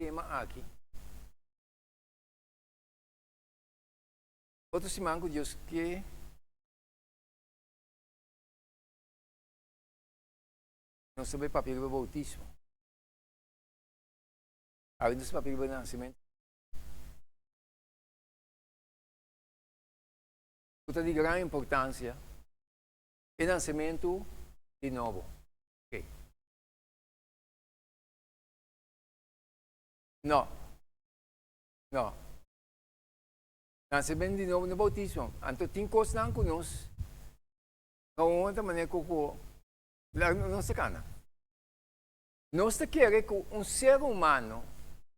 tema aki. Otro siman ku Dios ke. Nos ta bai papia riba boutismo. Awe nos ta papia riba nasimentu. Ku ta di gran importansia e nasimentu di nobo. Ok. No. No. Nasimentu di nobo no boutismo. Anto tin kosnan ku nos na un otro manera ku ku nos ta kana. Nos ta kere ku un ser humano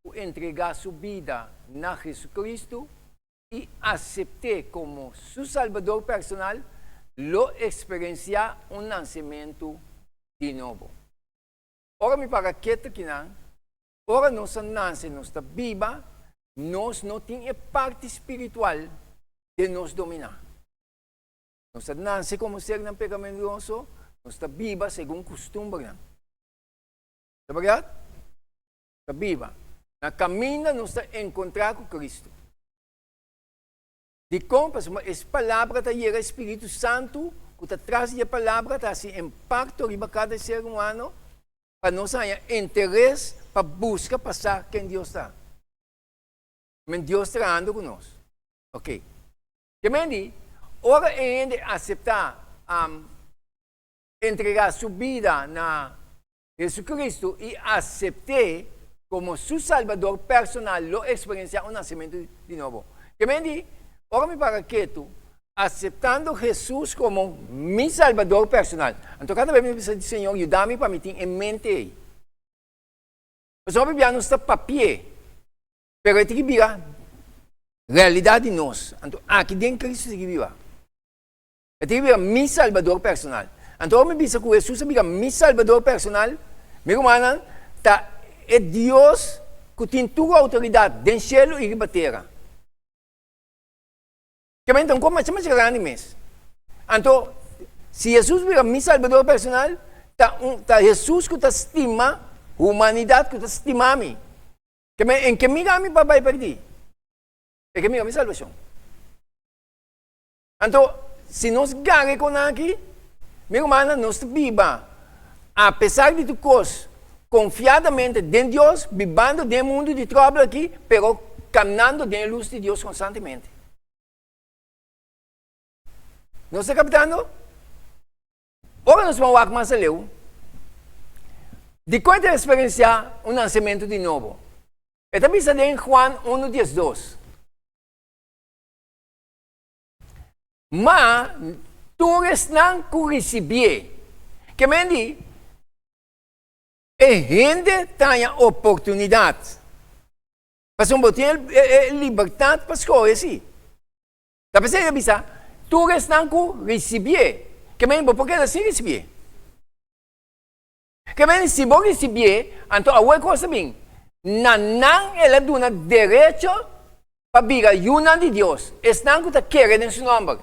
ku entregá su bida na Jesucristo i asept'é komo su Salbador personal lo eksperensiá un nansementu di nobo. Ora mi para ketu kinan, ora nos a nanse nos ta biba, nos no tin e parti spiritual den nos dominá. Nos ta nanse komo sernan pekaminoso, nos ta biba segun kustumbernan. Ta bèrdat? Ta biba. Na kaminda nos ta enkontrá ku Kristu. Dikon? Pasobra es Palabra ta yega e Spiritu Santu ku ta tras di e Palabra ta hasi impakto riba kada ser humano pa nos haña interes pa buska pa sa ken Dios ta. Men Dios trahando ku nos. Oke. Ke men di, ora e hende aseptá entregá su bida na Jesucristo i asept'é komo su Salbador personal lo eksperensiá un nasementu di nobo. Ke men di, ora mi para ketu, aseptando Jesus komo mi Salbador personal. Anto kada bes mi bisa, Señor, yuda mi pa mi tin e mente ei. Pasobra hopi bia nos ta papi'é, pero e tin ki bira realidat di nos. Anto aki den Cristo sigui biba. E tin ki bira mi Salbador personal. Anto ora mi bisa ku Hesus a bira mi Salbador personal, mi rumannan, ta e Dios ku tin tur outoridat den shelu i riba tera. Kebenta ta un kos masha masha grandi mes. Anto, si Hesus bira mi Salbador personal, ta un ta Hesus ku ta stima humanidat, ku ta stima mi. Kebenta en ke mira mi pa bai pèrdí? E ke mira mi salbashon. Anto, si nos gara e konan aki, mi rumannan, nos ta biba, apesar di tur kos, konfiadamente den Dios, bibando den e mundu di tròbel aki, pero kamnando den e lus di Dios konstantemente. Nos ta kaptando? Ora nos ban wak mas aleu, dikon e ta eksperensiá un nansementu di nobo? E ta bisa den Juan unu diesdos. Ma tur esnan ku risibié, ke men di, e hende ta haña oportunidat. Pasobra bo tin e libertat pa skohe si. Ta p'esei a bisa, tur esnan ku risibié, ke men bo por keda sin risibié. Ke men si bo risibié, anto awor e kos ta bin, na nan el a duna derecho pa bira yunan di Dios, esnan ku ta kere den su nòmber.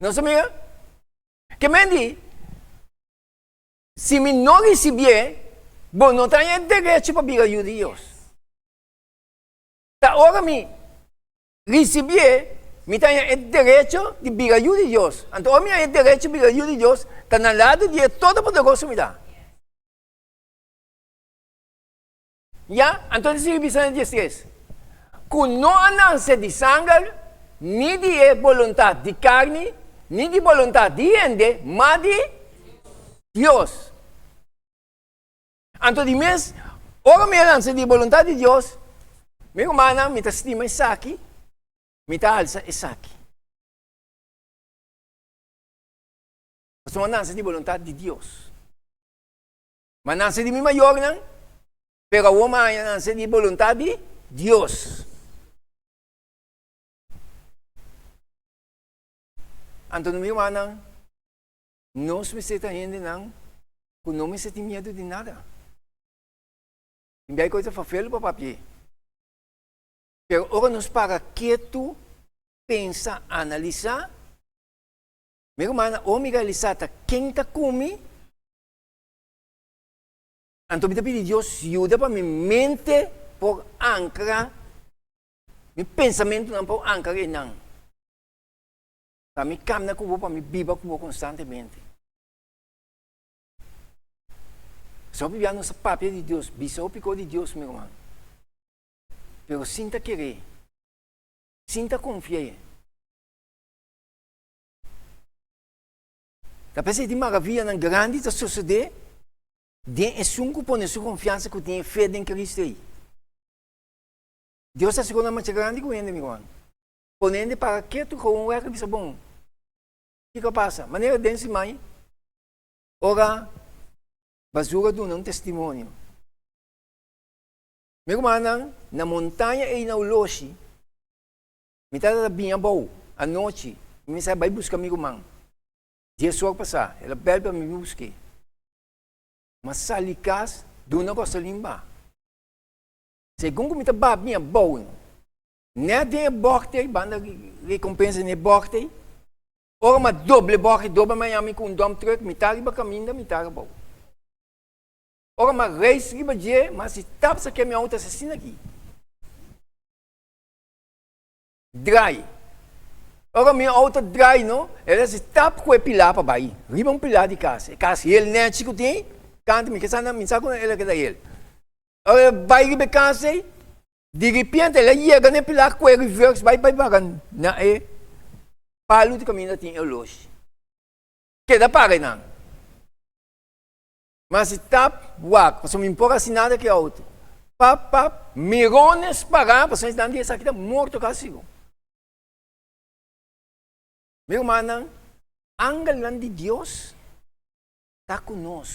Nos ta mira? Ke men di, si mi no risibié, bo no ta haña e derecho pa bira yu di Dios. Ta ora mi Risibié, mi ta haña e derecho di bira yu di Dios. Anto ora mi haña e derecho di bira yu di Dios, ta na lado di e Todopoderoso mi ta. Ya, anto ta sigui bisa na diestres, Ku no a nanse di sanger, ni di e boluntat di karni, ni di boluntat di hende, ma di Dios. Anto di mes, ora mi a lansa di boluntat di Dios, mi rumannan, mi ta stima esaki, mi ta alsa esaki. Pasobra mi a lansa di boluntat di Dios. Mi a lansa di mi mayornan, pero awor mi a lansa di boluntat di Dios. Anto mi rumannan, Nos mester ta hendenan ku no mester tin miedu di nada. Tin biaha ku ta fafel pa papia. Pero ora nos para ketu, pensa, analisá, mi rumannan, ora mi realisá ta ken ta ku mi, Anto mi ta pidi Dios yuda pa mi mente por ankra, mi pensamentunan por ankra einan. Pa mi kamna ku bo, pa mi biba ku bo konstantemente. Pasobra hopi bia nos ta papia di Dios, bisa hopi kos di Dios, mi ruman, pero sin ta ker'é, sin ta konfi'é. Ta p'esei tin maravianan grandi ta sosodé den esun ku pone su konfiansa ku tin e fe den Kristu ei. Dios ta hasi kosnan masha grandi ku hende, mi ruman. Pone hende para ketu gewoon wèk i bisa, Bon, kiko a pasa? Manera den siman ora Bazura duna un testimonio. Mi rumannan, na montaña ei na Uloshi, Mi tabata bin abou anochi, mi mester a bai buska mi ruman. Dies or pasá, el a bèl pa mi bin busk'é. Mi a sali kas, duna Rosalyn ba. Segun ku mi ta ba bin abou, nèt den e bògt ei, banda Rekompensa den e bògt ei, ora mi a doble bògt ei, doble Miami ku un dump truck, mitá riba kaminda, mitá abou. Ora mi a reis riba dje, mi a hasi tap sa ke mi outo asesina aki. Draai. Ora mi auto draai no, el a hasi tap ku e pilá pa bai riba un pilá di kas. E kas hel nèchi ku tin, kanta mi ke sa mi sa ku el a keda hel. Ora el bai riba e kas ei, di ripiente el a yega na e pilá ku e reverse bai bai baga na e palu di kaminda tin e oloshi. Keda para einan. Ma si tap wak, pasobra mi por hasi nada ku e outo. Pap, pap, mirones pará, pasobra esnan di esaki ta morto kasi sigur. Mi rumannan, angelnan di Dios ta ku nos.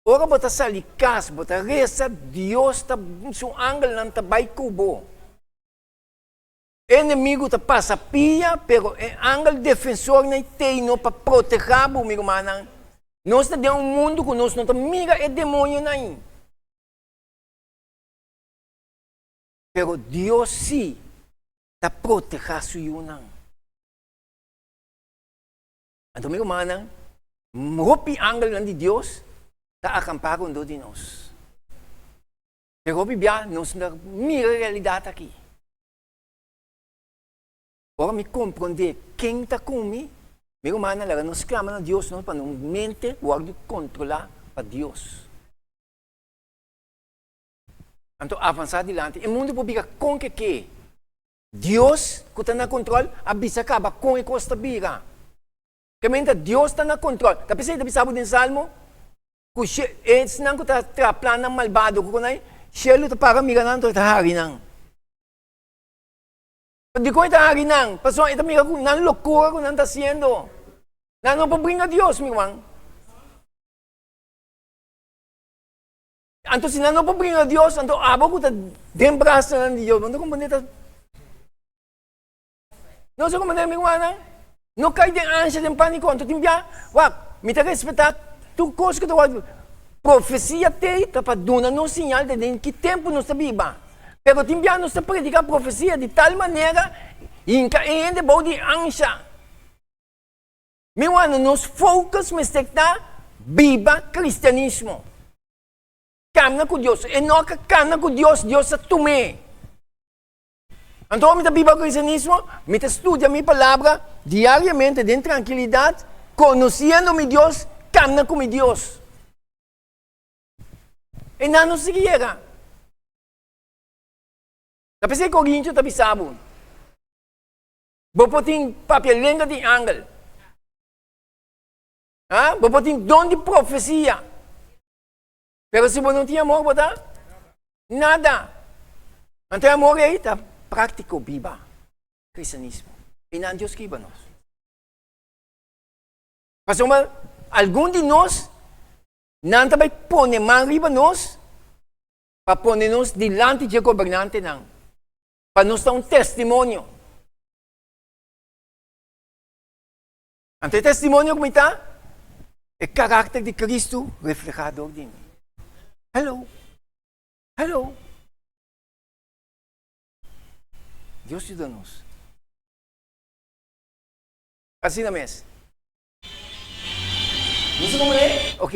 Ora bo ta sali kas, bo ta resa, Dios ta, su angelnan ta bai ku bo. E enemigu ta pasa pia, pero e angel defensornan ei t'ei no pa protehá bo, mi rumannan. Nos ta den un mundu ku nos no ta mira e demonionan ei. Pero Dios sí ta protehá su yunan. Anto, mi rumannan, hopi angelnan di Dios ta akampá rondó di nos. Pero hopi bia nos no ta mira e realidat aki. Ora mi komprondé ken ta ku mi, mi rumannan laga nos sklama na Dios nos pa nos mente wòrdu kontrolá pa Dios. Anto avansá dilanti. E mundu por bira kon ke ke. Dios ku ta na kontrol a bisa kaba kon e kos ta bira. Ke menta Dios ta na kontrol. Ta p'esei ta bisa bo den Salmo ku esnan ku ta traha plannan malbado ku konai, shelu ta para mira nan anto e ta hari nan. Dikon e ta hari nan? Pasobra e ta mira ku nan lokura ku nan ta hasiendo. Nan no por bringa Dios, mi ruman. Anto si nan no por bringa Dios, anto abo ku ta den brasanan di Dios, bo no ta komprendé ta. No sa komprendé, mi rumannan? No kai den ansha, den pániko. Anto tin bia, wak, mi ta respetá tur kos ku ta wòrdu. Profesia t'ei ta pa duna nos siñal de den ki tempu nos ta biba. Pero tin bia nos ta prediká profesia di tal manera hinka e hende bou di ansha. Mi wano nos focus mester ta biba kristianismo. Kamna ku Dios. Enok a kana ku Dios, Dios a tum'é. Anto ora mi ta biba kristianismo, mi ta studia mi palabra diariamente den trankilidat, konosiendo mi Dios, kamna ku mi Dios. E nan no sigui yega. Ta p'esei Korintio ta bisa bo, Bo por tin papia lenga di angel. Ha? Bo por tin don di profesia. Pero si bo no tin amor, bo ta nada. Anto e amor ei ta práktiko biba kristianismo. I nan Dios kiba nos. Pasobra algun di nos Nan ta bai pone man riba nos pa pone nos dilanti dje gobernantenan, pa nos ta un testimonio. Anto e testimonio ku mi ta, e karakter di Kristu reflehá dor di mi. Hello! Hello! Dios yuda nos. Asina mes. No sa como e? Ok.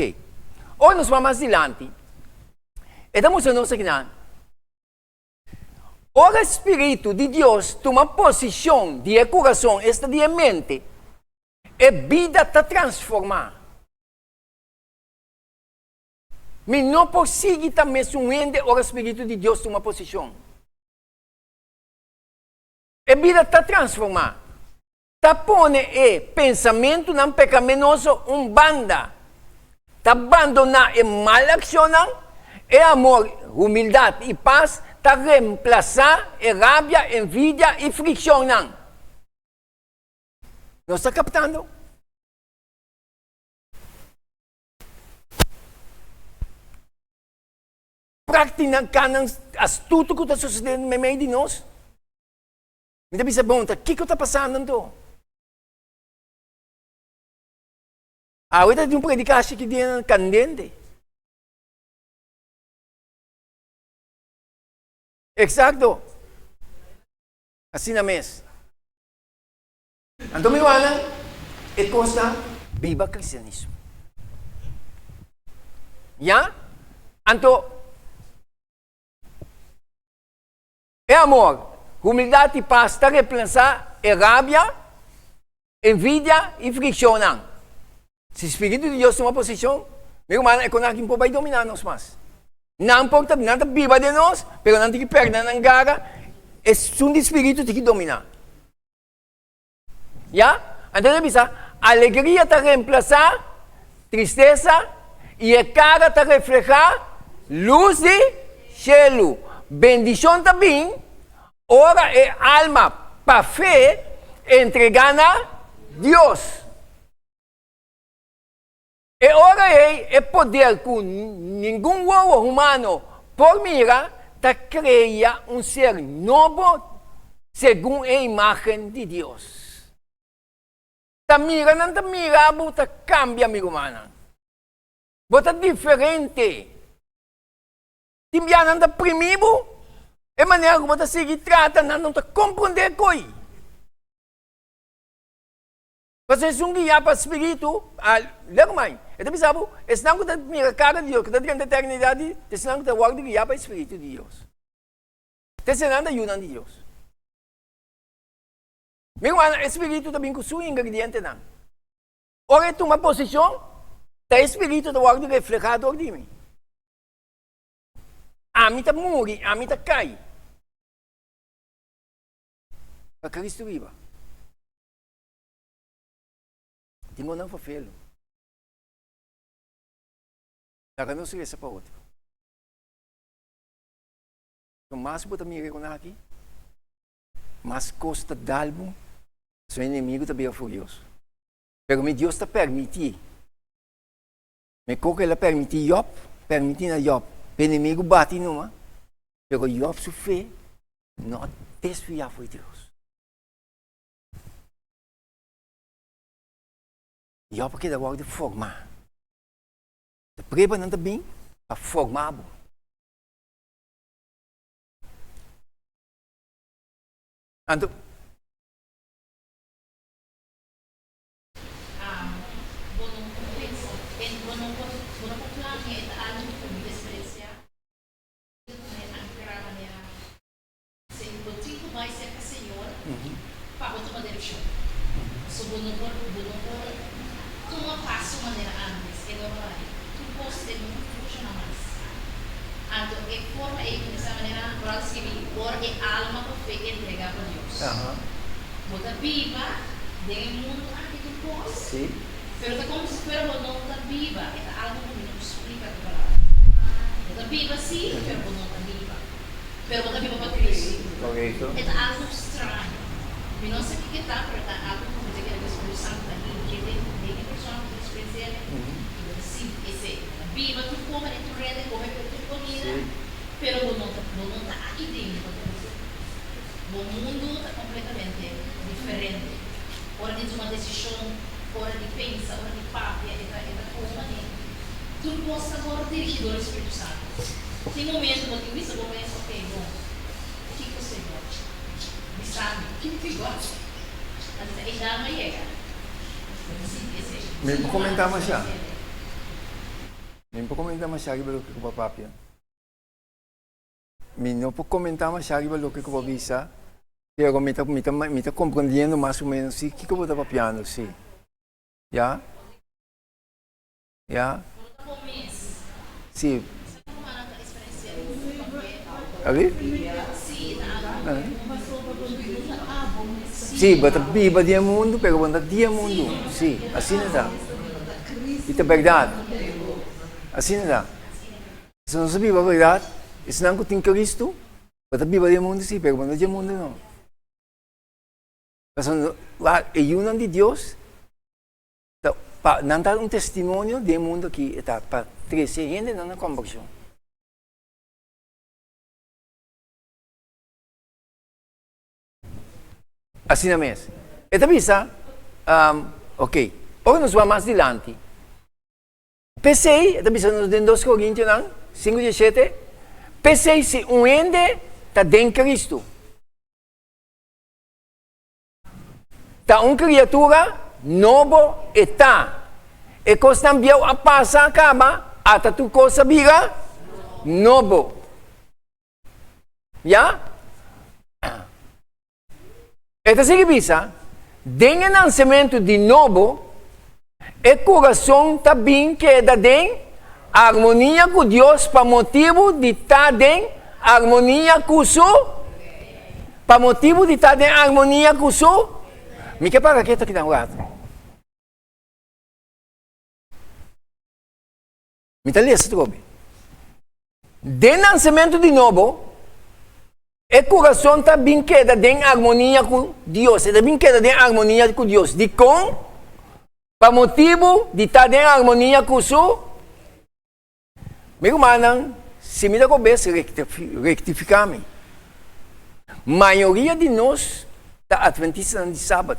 Ora nos bai mas dilanti, e ta mustra nos akinan, ora e spiritu di Dios tuma posishon di e kurason, esta di e mente, e bida ta transformá. Mi no por sigui ta mesun hende ora spiritu di Dios tuma posishon. E bida ta transformá. Ta pone e pensamentunan pekaminoso un banda. Ta bandoná e mal akshonnan. E amor, humildat i pas ta remplasá e rabia, envidia i frikshonnan. Nos ta kaptando? Práktikanan astuto ku ta sosodé meimei di nos. Mi ta bisa, Bon, ta kiko ta pasando anto? Awe ta tin un predikashi ki den kandente. Eksakto. Asina mes. Anto mi rumannan, e kos ta biba kristianismo. Ya? Anto, e amor, humildat i pas ta reemplasa e rabia, envidia i frikshonnan. Si spiritu di Dios tuma posishon, mi rumannan, e konaki por bai dominá nos mas. Nan por ta, nan ta biba den nos, pero nan tin ki pèrdè nan gara, esun di spiritu tin ki dominá. Ya? Anto ta bisa, alegria ta remplasá tristesa i e kara ta reflehá lus di shelu. Bendishon ta bin ora e alma pa fe entregá na Dios. E ora ei e poder ku ningun wowo humano por mira ta krea un ser nobo segun e imágen di Dios. Ta mira nan ta mira bo ta kambia, mi rumannan. Bo ta diferente. Tin bia nan ta primi bo, e manera ku bo ta sigui trata nan no ta komprondé koi. Pasobra esun guiá pa spiritu, a lek mai, e ta bisa bo, esnan ku ta mira kara di Dios, ku ta drenta eternidat di, ta esnan ku ta wòrdu guiá pa e spiritu di Dios. Ta esnan ta yunan di Dios. Mi rumannan, e spiritu ta bin ku su ingredientenan. Ora e tuma posishon, ta e spiritu ta wòrdu reflehá dor di mi. Ami ta muri, ami ta kai. Pa Kristu biba. Tin onan fafelu. Laga nos resa pa otro. So mas bo ta mira e kona aki, mas kos ta dal bo, so enemigo ta bira furioso. Pero mi Dios ta permiti. Me koke el a permiti Job, permiti na Job, pa enemigo bati numa, pero Job su fe no a desvia for Dios. Job a keda wòrdu formá. E pruebanan ta bin pa formá bo. Anto. Bo no por pensa, bo no por, bo no por plania, e ta algu ku bo eksperensiá, ku ta ankrá manera. Si bo tin ku bai serka Señor pa bo tuma direkshon. So bo no por bo no por tuma paso manera antes, e no bai. Tur kos e no por funshoná mas. Anto e forma ei kuminsá manera Bròder skibi ora e alma ku fe entregá pa Dios. Bo ta biba den e mundu aki tur kos, pero ta komo si fuera bo no ta biba. E ta algu ku mi no por splika ku palabra. Bo ta biba sí, pero bo no ta biba. Pero bo ta biba pa Cristo. E ta algo straño. Mi no sa kiko e ta, pero e ta algo ku mi ta kere ku e Spiritu Santu ta hinke den den e persona ku ta eksperensi'el i bo ta sinti esei. Bo ta biba tur kome den tur rende, kome tur komida, pero bo no ta bo no ta aki den, bo ta bo mundu ta kompletamente diferente. Ora di tuma desishon, ora di pensa, ora di papia, e ta e ta kome den tur kos ta wòrdu dirigí dor di Spiritu Santu. Tin momento bo tin bisa bo mes, ok, bon, kiko Señor bisa mi? Ki mi tin ku hasi? Anto ta einan mi a yega. Bo ta sinti esei. Mi por komentá masha. Mi no por comenta masha riba loke cu bo a papia. Mi no por comenta masha riba loke cu bo a bisa, pero mi ta, mi ta, mi ta comprendiendo mas o menos si kico bo ta papiando, si. Ya? Ya? Si. Abi? Si, bo ta biba den e mundu, pero bo no ta di e mundu. Si, asina ta. I ta bèrdat. Asina ta. Si nos ta biba bèrdat, esnan ku tin Kristu, bo ta biba den e mundu, si, pero bo no ta di e mundu no. Pasobra e yunan di Dios ta pa nan ta un testimonio den e mundu aki, e ta pa trese hendenan na kombershon. Asina mes. E ta bisa, ok, ora nos bai mas dilanti, p'esei, e ta bisa nos den dos Korintionan sinku dieshete, p'esei si un hende ta den Kristu, ta un kriatura nobo e ta, e kosnan bieu a pasa kaba, ata tur kos a bira nobo. Ya? E ta sigui bisa, Den e nansementu di nobo, e kurason ta bin keda den armonia ku Dios pa motibu di ta den armonia ku su pa motibu di ta den armonia ku su Mi ke para ketu akinan un ratu. Mi ta lesa trobe. Den nansementu di nobo, e kurason ta bin keda den armonia ku Dios. E ta bin keda den armonia ku Dios. Dikon? Pa motibu di ta den armonia ku su. Mi rumannan, si mi ta kobes, rektifiká mi. Mayoria di nos ta atventistanan di Sabat.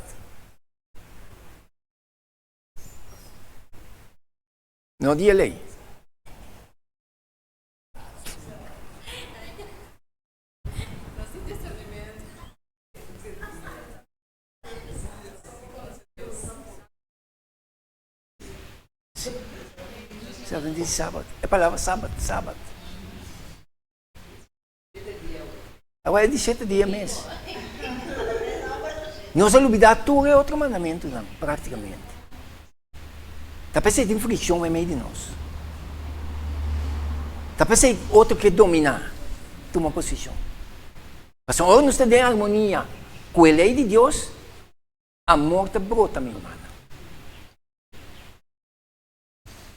No di e lei. Sabat, sabat. E palabra sabat, sabat. Awor e di shete dia mes. Nos a lubidá tur e otro mandamentunan, práktikamente. Ta p'esei tin frikshon meimei di nos. Ta p'esei otro ke dominá, tuma posishon. Pasobra ora nos ta den armonia ku e lei di Dios, amor ta brota, mi rumannan.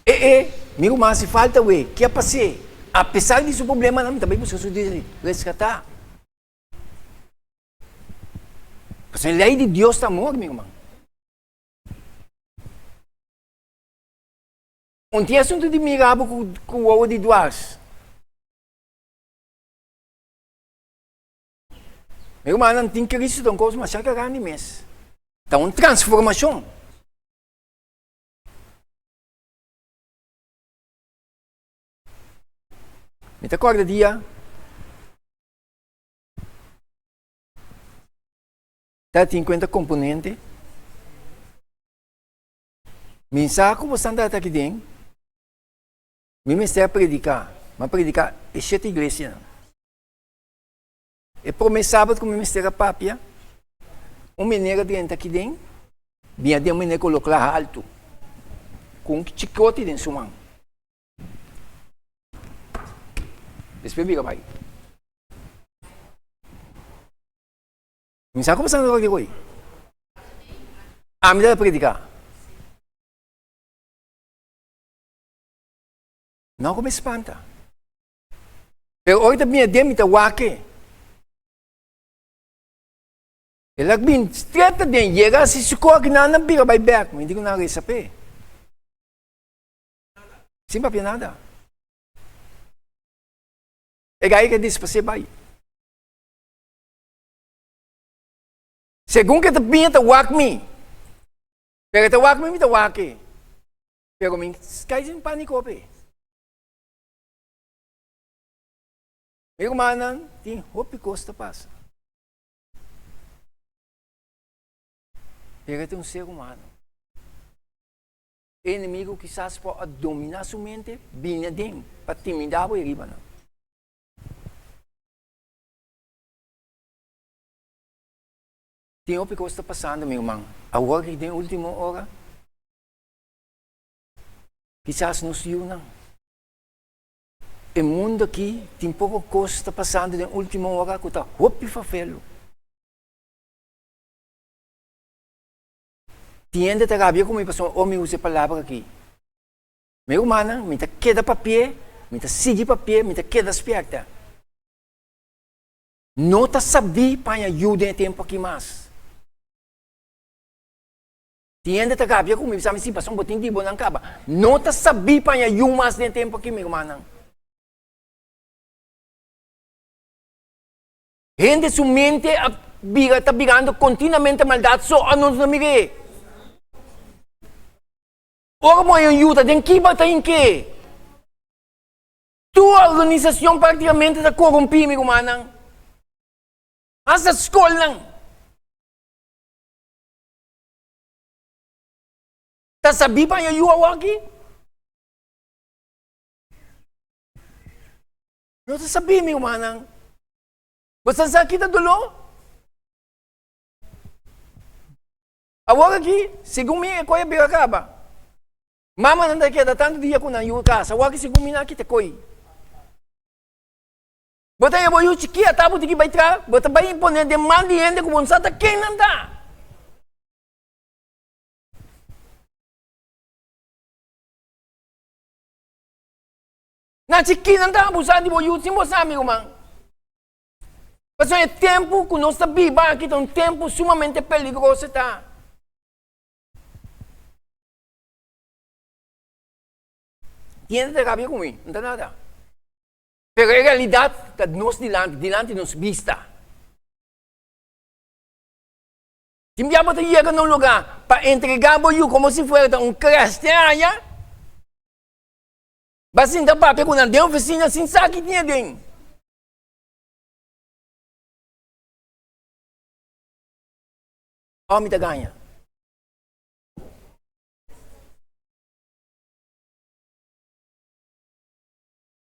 E e, mi ruman si falta we, ke a pas'é? Apesar di su problemanan, mi ta bai buska su di reskatá. Pasobra e lei di Dios ta amor, mi ruman. Un tin asuntu di mira bo ku wowo di duars. Mi rumannan, tin Cristo ta un kos masha grandi mes. Ta un transformashon. Mi ta kòrda dia ta tin kuenta komponente. Mi sa ku bo santa ta aki den. Mi mester a prediká. Mi a prediká e shete iglesianan. E promé sabat ku mi mester a papia, un mener a drenta aki den, bini aden un mener ku lo kla haltu, ku un chikoti den su man. Despues bira bai. Mi sa ku pasando aki hoy. Ami ta prediká. No ku mi spanta. Pero ora ta bini aden mi ta wak e. El a bin stret aden, yega hasi su kok, nan a bira bai bek. Mi di ku nan resa p'e. Sin papia nada. E gai ke dispas'é bai. Segun ke ta bini ta wak mi. Pero e ta wak mi, mi ta wak e. Pero mi kai sin paniko p'e. Mi rumannan, tin hopi kos ta pasa. Pero e ta un ser humano. E enemigu kisas por a dominá su mente bini aden pa timidá bo i riba nan. Tin hopi kos ta pasando, mi ruman, awor ki den último ora. Kisas nos yunan. E mundu aki tin poko kos ta pasando den último ora ku ta hopi fafelu. Tin hende ta rabia ku mi pasobra ora mi usa e palabra aki. Mi rumannan, mi ta keda papia, mi ta sigui papia, mi ta keda spièrta. No ta sabí paña yu den e tempu aki mas. Tin hende ta rabia ku mi, bisa mi, si, pasobra bo tin di bo nan kaba. No ta sabí paña yu mas den e tempu aki, mi rumannan. Hende su mente a bira ta birando kontinuamente maldat so a nos no mir'é. Ora bo haña un yu ta den ki bo ta hink'é? Tur organisashon praktikamente ta korumpí, mi rumannan. Hasta skolnan. Ta sabí pa haña yu awaki? No ta sabí, mi rumannan. Bo sa sa ki ta doló? Awor aki, segun mi, e koi a bira kaba. Mamanan ta keda tantu dia ku nan yu kasa. Awor aki, segun mi, nan a kita koi. Bo ta haña bo yu chikí ata bo tin ki bai tra, bo ta bai pone den man di hende ku bo no sa ta ken nan ta. Na chikinan ta abusá di bo yu sin bo sa, mi ruman. Pasobra e tempu ku nos ta biba aki ta un tempu sumamente peligroso ta. Tin hende ta rabia ku mi, no ta nada. Pero e realidat ta nos dilanti, dilanti nos bista. Tin bia bo ta yega na un lugá pa entregá bo yu komo si fuera ta un kreste aya. Ba sinta papia ku nan den ofisina sin sa ki tin aden. Òf mi ta gaña?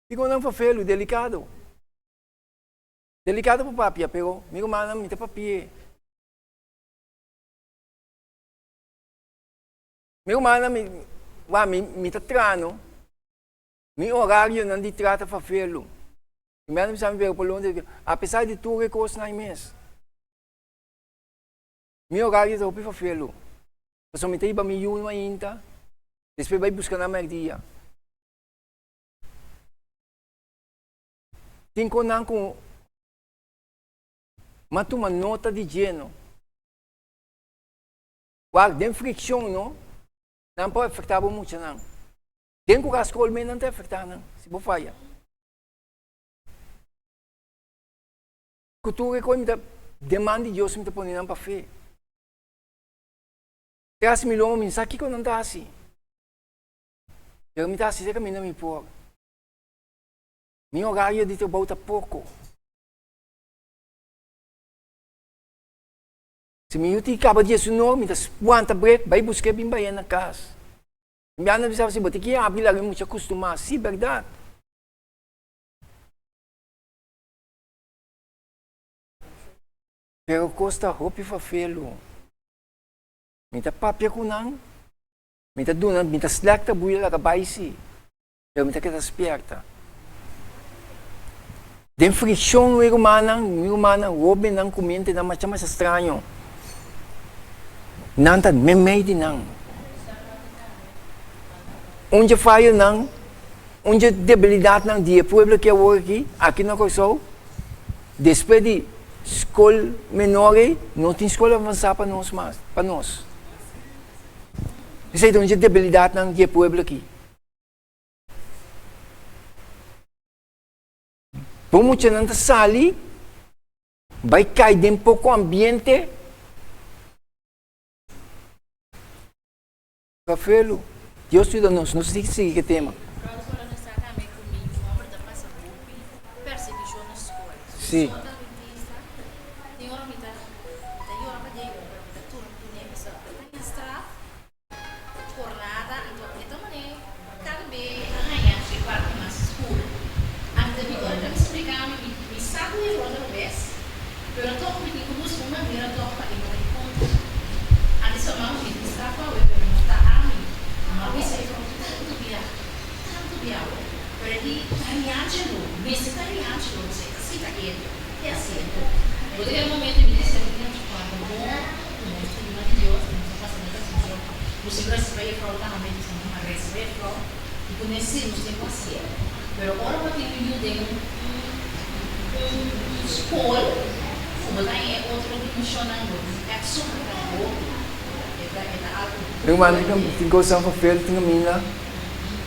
Dikon nan fafelu? Delikado. Delikado pa papia, pero mi rumannan mi ta papi'é. Mi rumannan, mi, wak, mi, mi ta traha no. Mi orarionan di traha ta fafelu. Mi mester bisa mi bira por Londres, apesar di tur e kosnan ei mes. Mi orario ta hopi fafelu. Pasobra mi ta hiba mi yu mainta, despues bai buska nan mèrdia. Tin konan ku m'a tuma nota di dje no. Wak, den frikshon no, nan por afektá bo muchanan. Den ku skol mes nan ta afektá nan, si bo faya. Ku tur e kos mi ta deman di Dios mi ta pone nan pa fe. Tras mi lomba mi no sa kiko nan ta hasi. Pero mi ta hasi te kaminda mi por. Mi orario di trabou ta poko. Si mi yu tin kaba di esun or, mi ta wanta brek, bai busk'é bin bay'é na kas. Mi anda bisa si bo tin ki habri laga e mucha kustumá. Si, bèrdat. Pero kos ta hopi fafelu. Mi ta papia ku nan, mi ta duna, mi ta slèk ta buya laga bai si. Pero mi ta keda spierta. Den frikshon mi rumannan, mi rumannan, hóbennan ku mentenan masha masha straño. Nan ta meimei di nan. Un dje fayonan, un dje debilidatnan di e pueblo ki awor aki, aki na Kòrsou, despues di skol menor ei, no tin skol avansá pa nos mas, pa nos. Esei ta un dje debilidatnan di e pueblo aki. Bo muchanan ta sali bai kai den poko ambiente. Rafelu, Dios yuda nos, nos tin sigui ke tema. Sí. Nos resa pa juffrouw tambe, nos ta mama resa pa juffrouw y cu ne si nos tin cu hacié. Pero ora bo tin un yu den un un school cu bo ta en e otro dimensionnan bo tin echt soporta hopi. E ta e ta algo Ruman, tin cosnan pa fel tin caminda,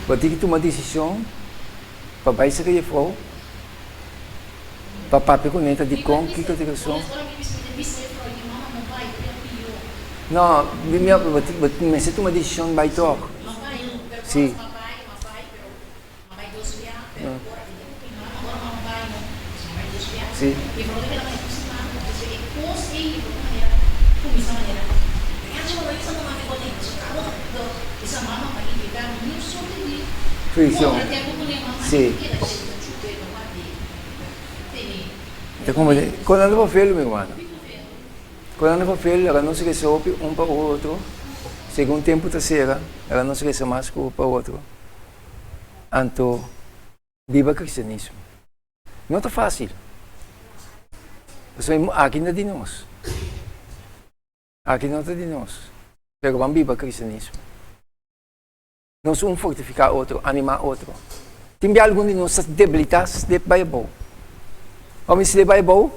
bo tin cu tuma decision pa bay cerca juffrouw. Pa papia ku ne ta dikon kiko ta rason. No, mi mi bo mester tuma desishon bai tòg. Si. Si. Frikshon. Si. Ta como di, con nan ta papel mi hermano? Con nan ta papel, laga nos reza hopi un pa otro, segun tempo ta cera, laga nos reza mas cu pa otro. Anto, biba cristianismo. No ta facil. Pasobra aki no ta di nos. Aki no ta di nos. Pero ban biba cristianismo. Nos un fortifiká otro, animá otro. Tin bia algun di nos ta debilitá, slip bai abou. Ora mi slip bai abou,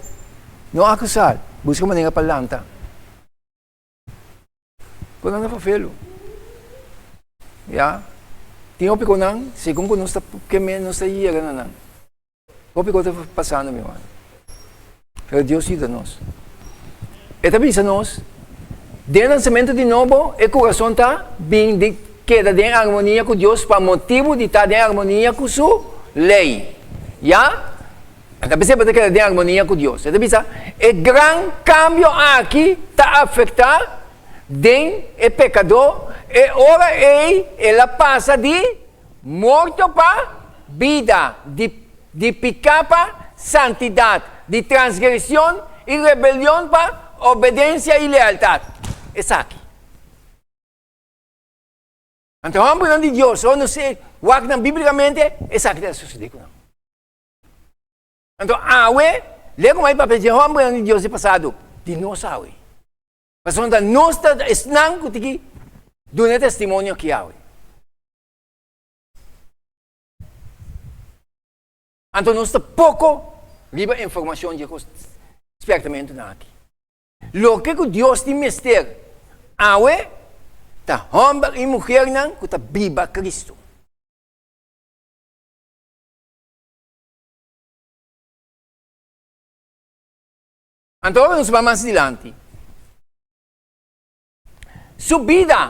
no akusá, buska manera pa lanta. Ku nan ta fafelu. Ya. Tin hopi ku nan, segun ku nos ta keme, nos ta yega na nan. Hopi kos ta pasando mi hermano. Pero Dios yuda nos. E ta bisa nos, den nasementu di nobo e kurason ta bin di keda den armonia ku Dios pa motibu di ta den armonia ku su lei. Ya? E ta bisa bo ta keda den armonia ku Dios. E ta bisa e gran kambio aki ta afektá den e pekadó e ora ei el a pasa di Morto pa bida, di di piká pa santidat, di transgresion i rebelion pa obedensia i lealtat. Esaki. Anto hòmbernan di Dios, ora nos wak nan bíblikamente, esaki ta susedé ku nan. Anto awe, lei ku mai papia dje hòmbernan di Dios di pasado, di nos awe. Pasobra nos ta esnan ku tin ki duna e testimonio aki awe. Anto nos ta poko riba informashon dje kos spiertamentunan aki. Loke ku Dios tin mester awe ta hòmber i muhernan ku ta biba Kristu. Anto ora nos bai mas dilanti, su bida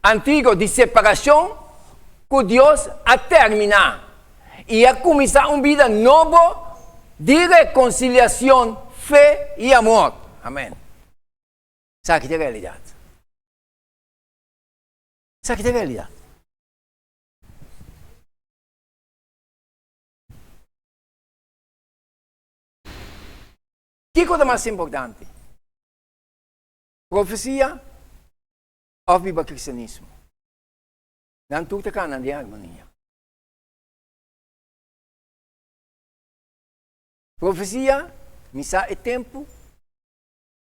antiguo di separashon ku Dios a terminá i a kuminsá un bida nobo di rekonsiliashon, fe i amor. Amen. Esaki ta e realidat. Esaki ta e realidat. Kiko ta mas importante? Profesia òf biba kristianismo? Nan tur ta kana den armonia. Profesia, mi sa e tempu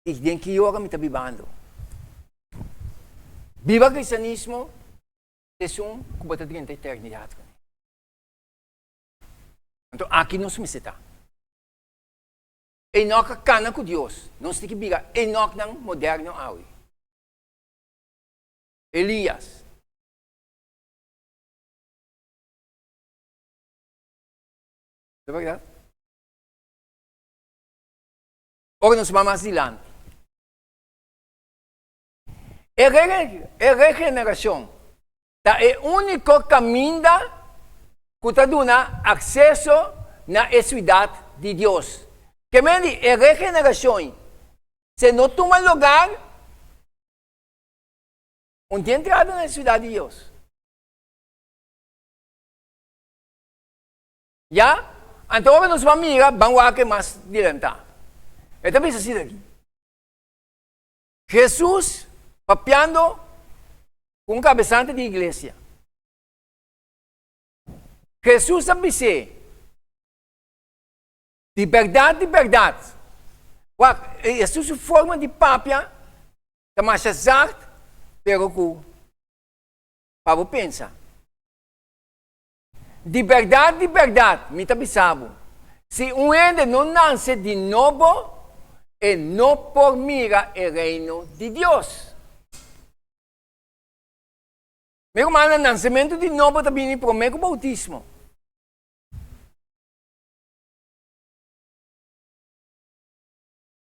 i den ki ora mi ta bibando. Biba kristianismo ta esun ku bo ta drenta eternidat kuné. Anto aki nos mester ta. Enok a kana ku Dios. Nos tin ki bira Enoknan moderno awe. Elias. Ta bèrdat? Ora nos bai mas dilanti. E regenerashon ta e úniko kaminda ku ta duna akseso na e siudat di Dios. Ke men di e regenerashon se no tuma lugar, un tin entrada na e siudat di Dios. Ya? Anto ora nos ban mira, ban wak e mas dilantá. E ta bisa asina aki. Hesus papiando ku un kabesante di iglesia. Hesus a bis'é, Di bèrdat, di bèrdat. Wak, Hesus su forma di papia ta masha zagt, pero ku. Pa bo pensa. Di bèrdat, di bèrdat, mi ta bisa bo, si un hende no nanse di nobo, e no por mira e Reino di Dios. Mi rumannan, nansementu di nobo ta bini promé ku boutismo.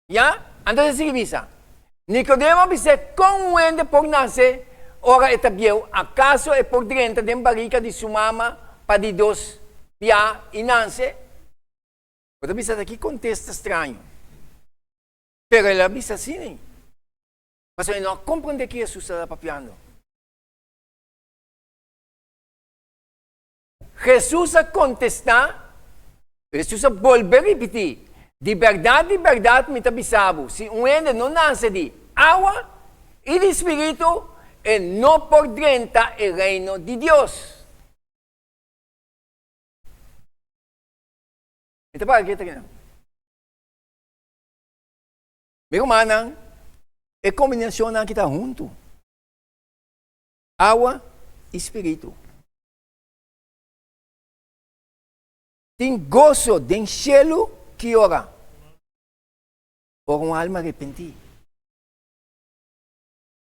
Ya? Anto e sigui bisa, Nikodemo a bis'é, Kon un hende por nase ora e ta bieu? Akaso e por drenta den barika di su mama pa di dos bia i nase? Bo ta bisa ta ki kontesta straño. Pero el a bisa asina, pasobra e no a komprondé ki Hesus tabata papiando. Hesus a kontestá, Hesus a bolbe ripití, Di bèrdat, di bèrdat mi ta bisa bo, si un hende no nase di awa i di spiritu, e no por drenta e Reino di Dios. Mi ta para ki ta kinan. Mi rumannan, e kombinashonnan aki ta huntu. Awa i spiritu. Tin goso den shelu ki ora? Ora un alma arepentí.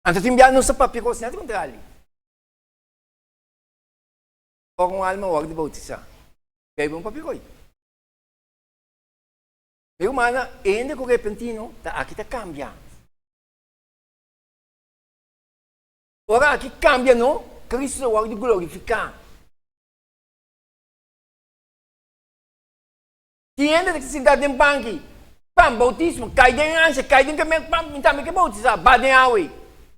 Anto tin bia nos ta papia kos nèt kontrali. Ora un alma wòrdu boutisá, Beibel no papia koi. Mi rumannan, hende ku repentí no ta aki ta kambia. Ora aki kambia no, Kristu ta wòrdu glorifiká. Tin hende ta sinta den banki, pam, boutismo, kai den ansha, kai den kamen, pam, mi tambe ke boutisá, ba den awa ei.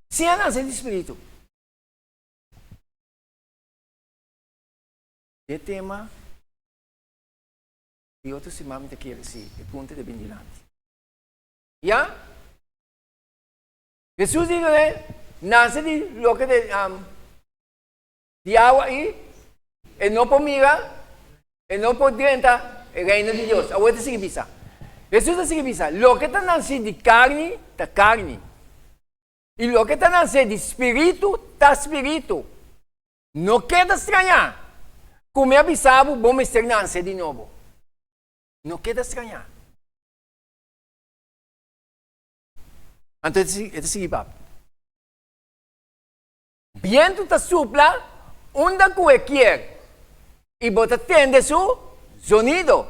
Sin a nase di spiritu. E tema di otro siman mi ta kere si e punto ta bin dilanti. Ya? Hesus di dun'é, Nase di loke di di awa i e no por mira, e no por drenta e reino di Dios. Awor e ta sigui bisa. Hesus a sigui bisa, Loke ta nase di karni ta karni, i loke ta nase di spiritu ta spiritu. No keda strañá ku mi a bisa bo, bo mester nase di nobo. No keda strañá. Anto e ta sigui papia. Bientu ta supla unda ku e kier i bo ta tende su zonido,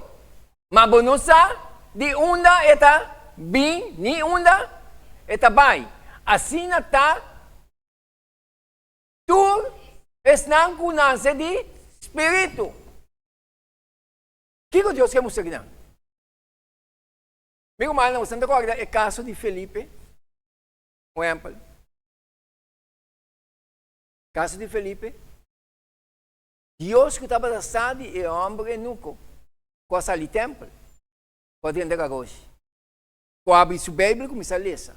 ma bo no sa di unda e ta bin ni unda e ta bai. Asina ta tur esnan ku nase di spiritu. Kiko Dios ke mustra kinan? Mi rumannan, boso ta kòrda e kaso di Felipe? Un ehèmpel. Kaso di Felipe. Dios ku tabata sa di e hòmber enuko ku a sali tèmpel, ku a drenta garoshi, ku a habri su Beibel i kuminsá lesa.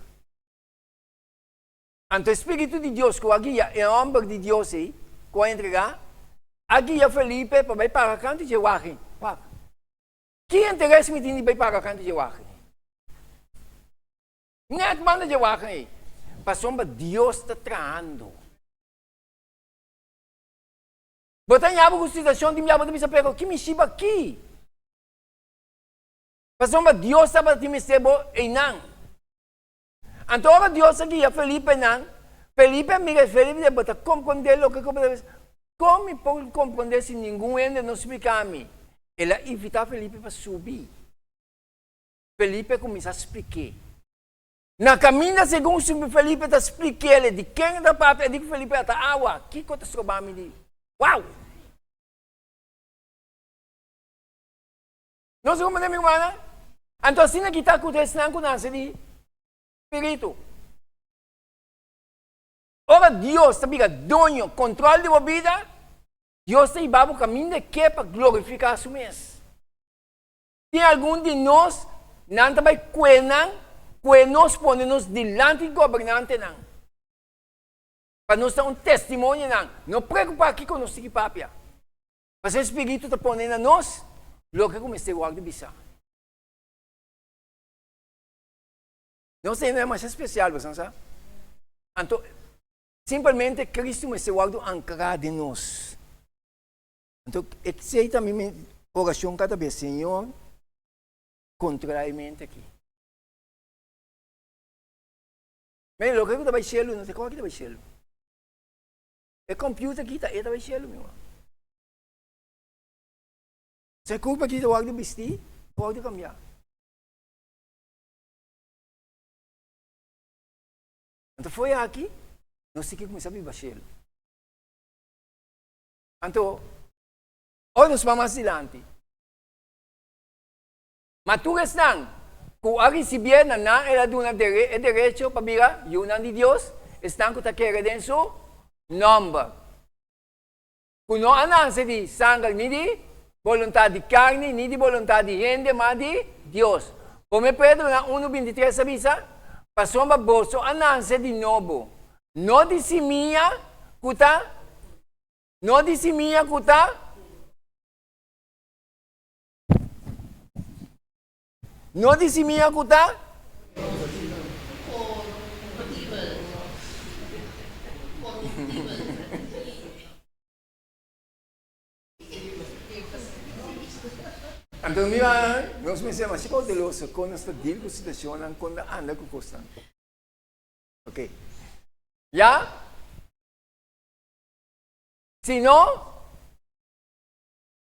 Anto e spiritu di Dios ku a guia e hòmber di Dios ei ku a entregá, a guia Felipe pa bai para kantu dje wagen. Wak! Ki interes mi tin di bai para kantu dje wagen ei? Nèt banda dje wagen ei, pasobra Dios ta trahando. Bo ta ña bo ku situashon tin bia bo ta bisa, Pero ki mi shiba aki? Pasobra Dios tabata tin mester bo einan. Anto ora Dios a guia Felipe nan, Felipe a mira Felipe di, Bo ta komprondé loke ku bo ta bisa? Kon mi por komprondé si ningun hende no splika mi? El a invitá Felipe pa subi. Felipe a kuminsá splik'é. Na kaminda segun subi Felipe ta splik'é di ken e ta papia, e di ku Felipe a ta awa, kiko ta stroba mi di. Wow! Nos a komprendé mi rumannan? Anto asina ki ta ku esnan ku nase di spiritu. Ora Dios ta bira doño, kontrol di bo bida, Dios ta hiba bo kaminda e ke pa glorifiká su mes. Tin algun di nos, nan ta bai kue nan, kue nos pone nos dilanti di gobernantenan, pa nos ta un testimonio nan. No preokupá kiko nos tin ki papia. Pasobra e Spiritu ta pone na nos loke ku mester wòrdu bisá. Nos ta hende masha spesial, boso sa. Anto, Simpelmente Kristu mester wòrdu ankrá den nos. Anto esei ta mi orashon kada bes, Señor, kontrolá e mente aki. Mira, loke ku ta bai shelu, no ta kon aki ta bai shelu. E computer aki ta e ta bai shelu, mi ruman. Se kurpa aki ta wòrdu bistí, ta wòrdu kambiá. Anto fo'i aki nos tin ke kuminsá biba shelu. Anto, ora nos bai mas dilanti, ma tur esnan ku a risibié, na nan el a duna e derecho pa bira yunan di Dios, esnan ku ta kere den su nòmber, ku no a nase di sanger ni di boluntat di karni ni di boluntat di hende, ma di Dios. Promé Pedro na unu bintitres a bisa, Pasobra boso a nase di nobo, no di simia ku ta, no di simia ku ta, no di simia ku ta. Anto mira, nos mester masha kouteloso kon nos ta deal ku situashonnan, kon ta anda ku kosnan. Ok. Ya? Sino,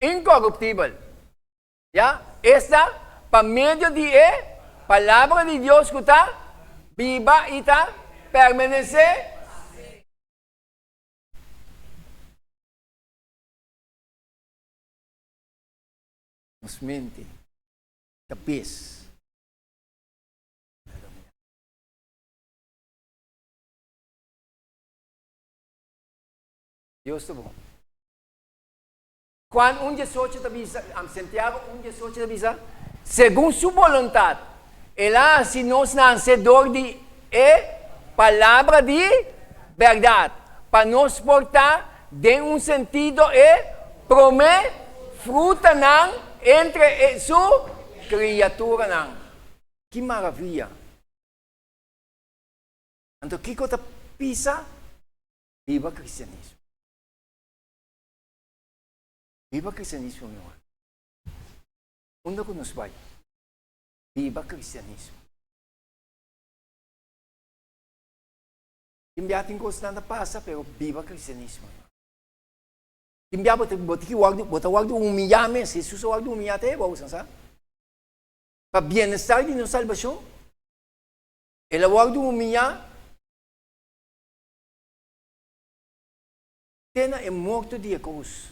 inkoruptibel. Ya? Esta, pa medio di e Palabra di Dios ku ta biba i ta permanesé. Nos mente, kabes. Dios ta bon. Juan un diesocho ta bisa, Santiago un diesocho ta bisa, Segun su boluntat, el a hasi nos nanse dor di e palabra di bèrdat, pa nos por ta den un sentido e promé frutanan entre e su kriaturanan. Ki maravia! Anto kiko ta pisa? Biba kristianismo. Biba kristianismo, mi ruman. Unda ku nos bai? Biba kristianismo. Tin bia tin kosnan ta pasa, pero biba kristianismo. Tin bia bo ta bo tin wòrdu bo ta wòrdu humiyá mes. Hesus a wòrdu humiyá te bo sa. Pa bienestar di nos salbashon, el a wòrdu humiyá te na e morto di e krus.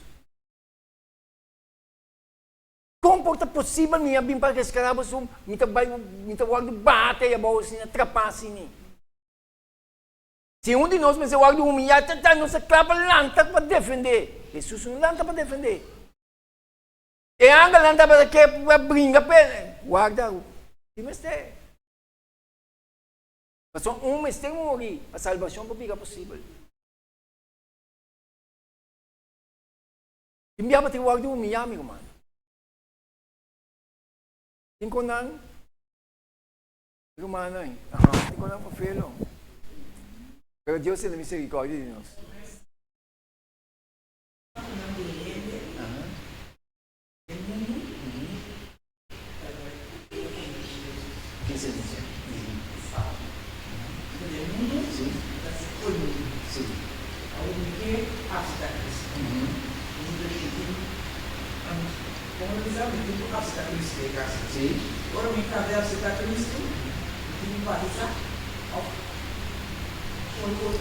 Kon por ta posibel mi a bin pa reskará boso, mi ta bai, mi ta wòrdu bate ei abou asina, trapá asina? Si un di nos mester wòrdu humiyá, ta ta nos ta kla pa lanta pa defendé. Hesus no lanta pa defendé. E angelnan tabata ke pa bringa p'e, warda, si mester. Pasobra un mester muri pa salbashon por bira posibel. Tin bia bo tin wòrdu humiyá, mi ruman. Tin kon nan, mi rumannan, aha, tin kon nan pa felo. Pero Dios tene miserikòrdia di nos.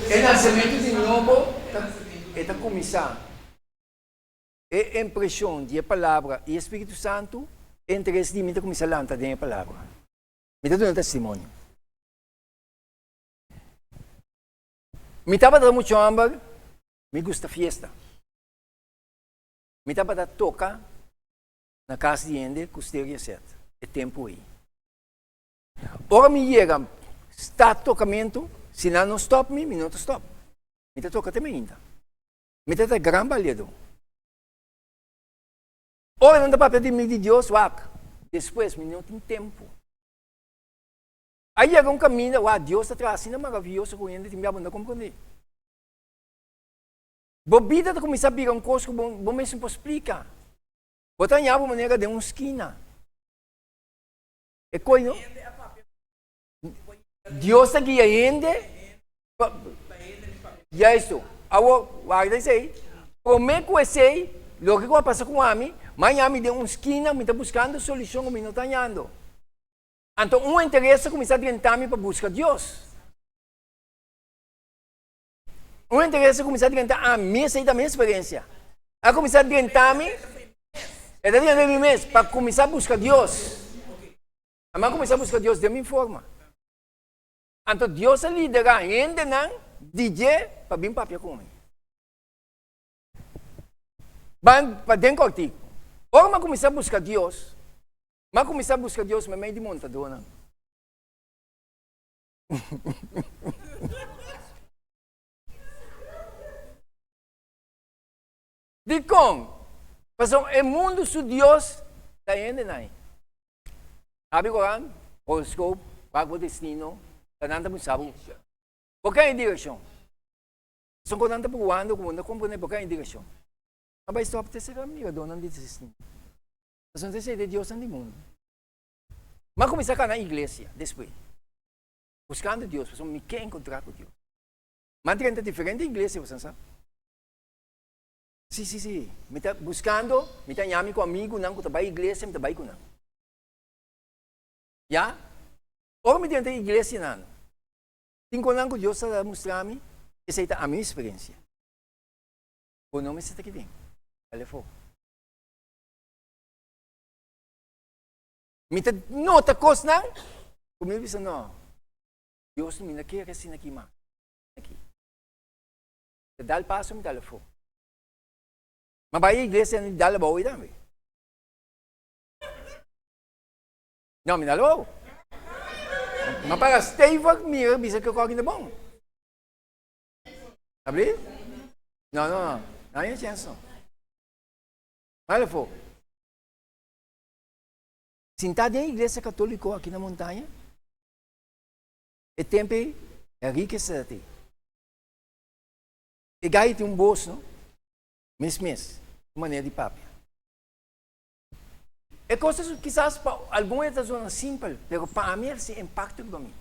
E nasementu di nobo e ta kuminsá. E impreshon di e Palabra i e Spiritu Santu, e interes di mi ta kuminsá lanta den e Palabra. Mi ta duna testimonio. Mi tabata muchu hòmber, mi gusta fiesta. Mi tabata toka na kas di hende ku stereo set e tempu ei. Ora mi yega start tokamentu, si nan no stòp mi, mi no ta stòp. Mi ta toka te mainta. Mi ta ta gran baliadó. Ora nan ta papia di mi di Dios, wak, despues mi no tin tempu. A yega un kaminda, wak, Dios ta traha asina maravioso ku hende tin bia bo no ta komprondé. Bo bida ta kuminsá bira un kos ku bo bo mes no por splika. Bo ta haña bo manera den un skina. E koi no. Dios ta guia hende pa Juisto. Awor, warda esei. Promé ku esei, loke ku a pasa ku ami, mi a haña mi den un skina, mi ta buskando solushon ku mi no ta hañando. Anto un interes a kuminsá drenta mi pa buska Dios. Un interes a kuminsá drenta ami, esei ta mi eksperensia. A kuminsá drenta mi, e ta drenta mi mes, pa kuminsá buska Dios. Ami a kuminsá buska Dios den mi forma. Anto Dios a liderá hendenan di dje pa bin papia ku mi. Ban pa den kòrtiku. Ora mi a kuminsá buska Dios, mi a kuminsá buska Dios meimei di montadónan. Dikon? Pasobra e mundu su dios ta hendenan ei. Abi koran, horoscoop, wak bo destino, ta nan ta bisa bo. Bo ka e direkshon. Pasobra ku nan ta probando ku bo no ta komprende, bo ka e direkshon. A bai stòp te serka miradónan di destino. Pasobra esei ta e diosnan di mundu. Mi a kuminsá kana iglesia despues, buskando Dios, pasobra mi ke enkontrá ku Dios. Mi a drenta diferente iglesia, boso sa. Sí, sí, sí. Mi ta buskando, mi ta ñami ku amigunan ku ta bai iglesia, mi ta bai ku nan. Ya? Ora mi drenta iglesianan, tin konan ku Dios ta mustra mi, esei ta ami eksperensia. Bo no mester ta aki den, dal afó. Mi ta nota kosnan ku mi bisa no, Dios mi no kere asina aki mas. Aki. Ta dal paso mi dal afó. Ma bai iglesia mi dal abou ei tambe. No, mi dal abou. Ma para stevig mira bisa ku kòki ta bon. Abri? No, no, no. No hay chance no. Dal afó. Sintá den iglesia katóliko aki na Montaña, e tempu ei Enrique ta ei. E gai tin un bos no, mes mes, un manera di papia. E kos ta kisas pa algun e ta zona simpel, pero pa ami a hasi impakto riba mi.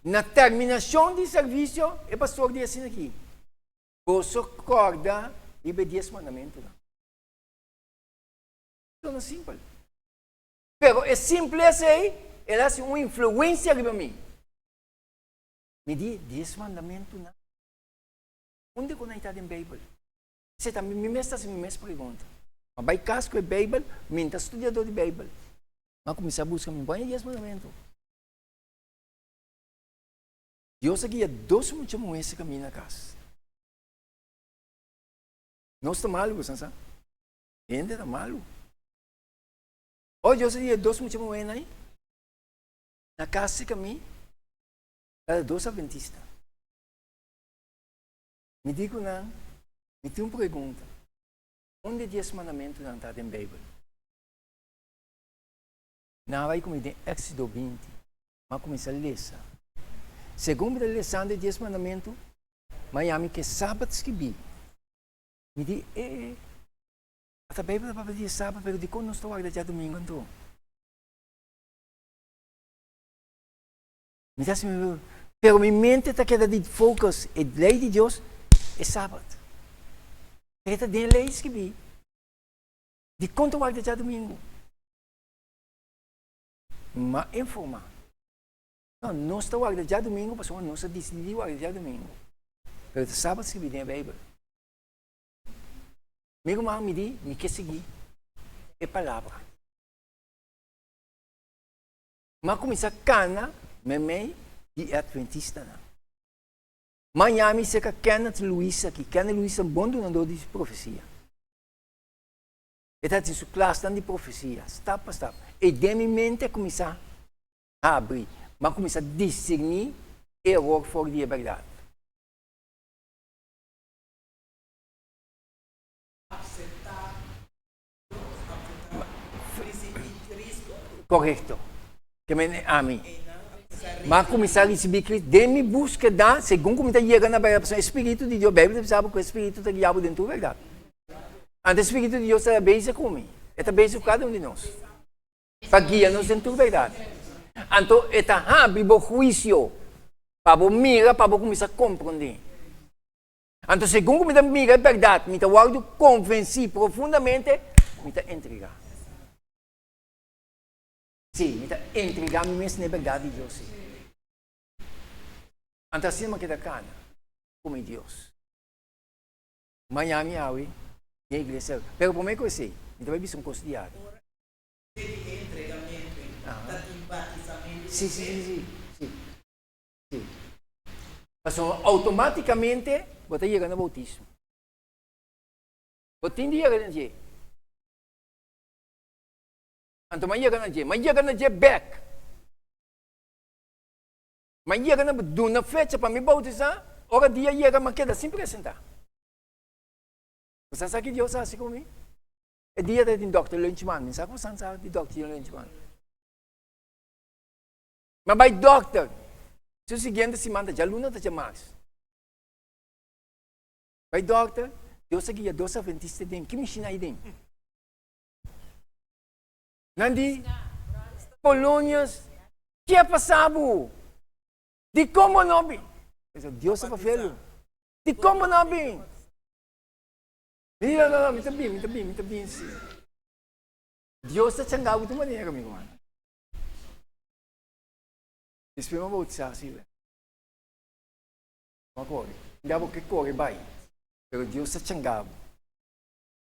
Na terminashon di servisio e pastor di asina aki, Boso kòrda riba e dies mandamentunan. Zona simpel. Pero e simplesa ei, el hasi un influensia riba mi. Mi di, Dies mandamentunan? Unda ku nan ta den Beibel? Esei ta mi mes ta hasi mi mes pregunta. Mi a bai kas ku e Beibel, mi no ta studiadó di Beibel. Mi a kuminsá buska mi pon e dies mandamentu. Dios a guia dos mucha muhé si kaminda kas. Nos ta malu, boso sa. Hende ta malu. Ora Dios a guia dos mucha muhénan ei, na kas si kami, kada dos adventista. Mi di ku nan, mi tin un pregunta. Unda e dies mandamentunan ta den Beibel? Nan a bai ku mi den Éxodo 20. Mi a kuminsá lesa. Segun mi ta lesando e dies mandamentu, mi a yami ku e sabat skibí. Mi di, E, e, ata Beibel ta papia di e sabat, pero dikon nos ta warda djadumingu anto? Mi ta hasi mi, pero mi mente ta keda di focus e lei di Dios, e sabat. E ta den e lei skibí. Dikon ta warda djadumingu? M'a informá. No, nos ta warda djadumingu pasobra nos a disidí di warda djadumingu. Pero ta sabat skibí den e Beibel. Mi ruman, mi di, mi ke sigui e palabra. M'a kuminsá kana meimei di e atventistanan. M'a yami serka Kenneth Louis aki. Kenneth Louis ta un bon dunadó di profesia. E ta hasi su klasnan di profesia, stap pa stap. I den mi mente a kuminsá habri. M'a kuminsá diserní e eror for di e bèrdat. Korekto. Ke men ami. M'a kuminsá risibí Cristo den mi búskeda, segun ku mi ta yega na bèrdat, pasobra e Spiritu di Dios, Beibel ta bisa bo ku e Spiritu ta guia bo den tur bèrdat. Anto e Spiritu di Dios ta bezig ku mi, e ta bezig ku kada un di nos, pa guia nos den tur bèrdat. Anto e ta habri bo huisio pa bo mira, pa bo kuminsá komprondé. Anto segun ku mi ta mira e bèrdat, mi ta wòrdu konvensí profundamente, mi ta entregá. Sí, mi ta entregá mi mes na e bèrdat di Dios, sí. Anto asina mi a keda kana ku mi Dios. Miami awe, den iglesia. Pero promé ku esei, mi ta bai bisa un kos diario. Sí, sí, sí, sí, sí, sí. Pasobra outomátikamente bo ta yega na boutismo. Bo tin di yega na dje. Anto m'a yega na dje, m'a yega na dje bek. M'a yega na duna fecha pa mi bautisá, ora dia yega m'a keda sin presentá. Bo sa sa ki Dios a hasi ku mi? E dia ta tin Dòkter Lunchman, mi sa ku bo sa di Dòkter Lunchman. M'a bai dòkter, su siguiente siman ta djaluna ta djamars. Bai dòkter, Dios a guia dos adventista den, ki mishina ei den? Nan di, Polonius, ke a pasa bo? Dikon bo no bin? Dios a papia lu. Dikon bo no bin? Mi di, no, no, no, mi ta bin, mi ta bin, mi ta bin si. Dios ta changa bo di un manera, mi ruman. Despues mi a bautisá si. Mi a kore. Mi da bo ke kore bai, pero Dios ta changa bo.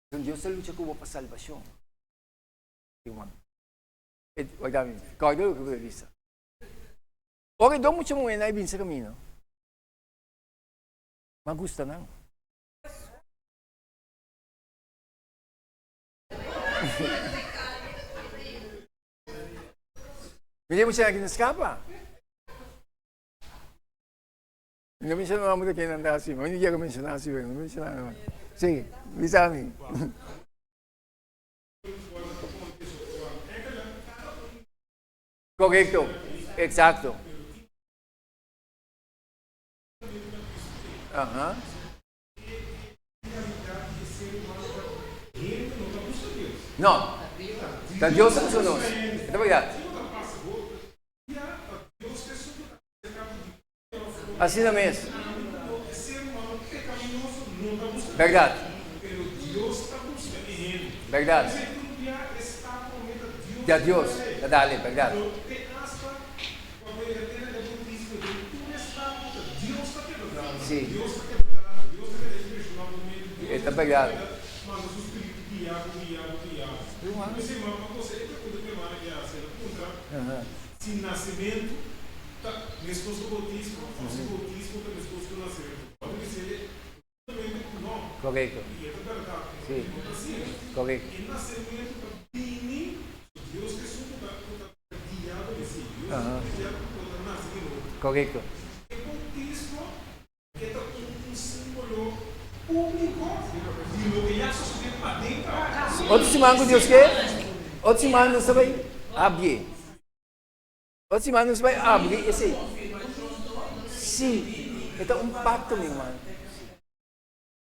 Pasobra Dios ta lucha ku bo pa salbashon. Ruman, e wak mi, kòrda loke bo ta bisa. Ora e dos mucha muhénan a bin sa kaminda, mi a gusta nan. Mi di e muchanan aki no skapa. Mi no menciona nomber di kennan ta haci, mi no kier menciona haci, mi no menciona nomber. Si, bisa mi. Corecto, exacto. Aha. No, ta Dios ta busca nos. E ta berdad. Asina mes. Berdad. Berdad. Ta Dios ta dale, berdad. Si. E ta berdad. Ta meskos ku boutismo òf si boutismo ta meskos ku nasementu? Bo ta bis'é rotundamente ku nò. Korekto. I e ta bèrdat, e Sí. no ta asina. Korekto. E nasementu ta bini, so Dios ta esun ku ta ku ta guia bo den esei. Dios ta Aha. ku ta guia bo ku bo ta nase di nobo. Korekto. E boutismo e ta un un símbolo públiko di loke ya sosodé paden kaba. Otro siman ku Dios ke, otro siman nos ta bai habié. Otro siman nos bai abri esei. Sí, e ta un pacto, mi ruman.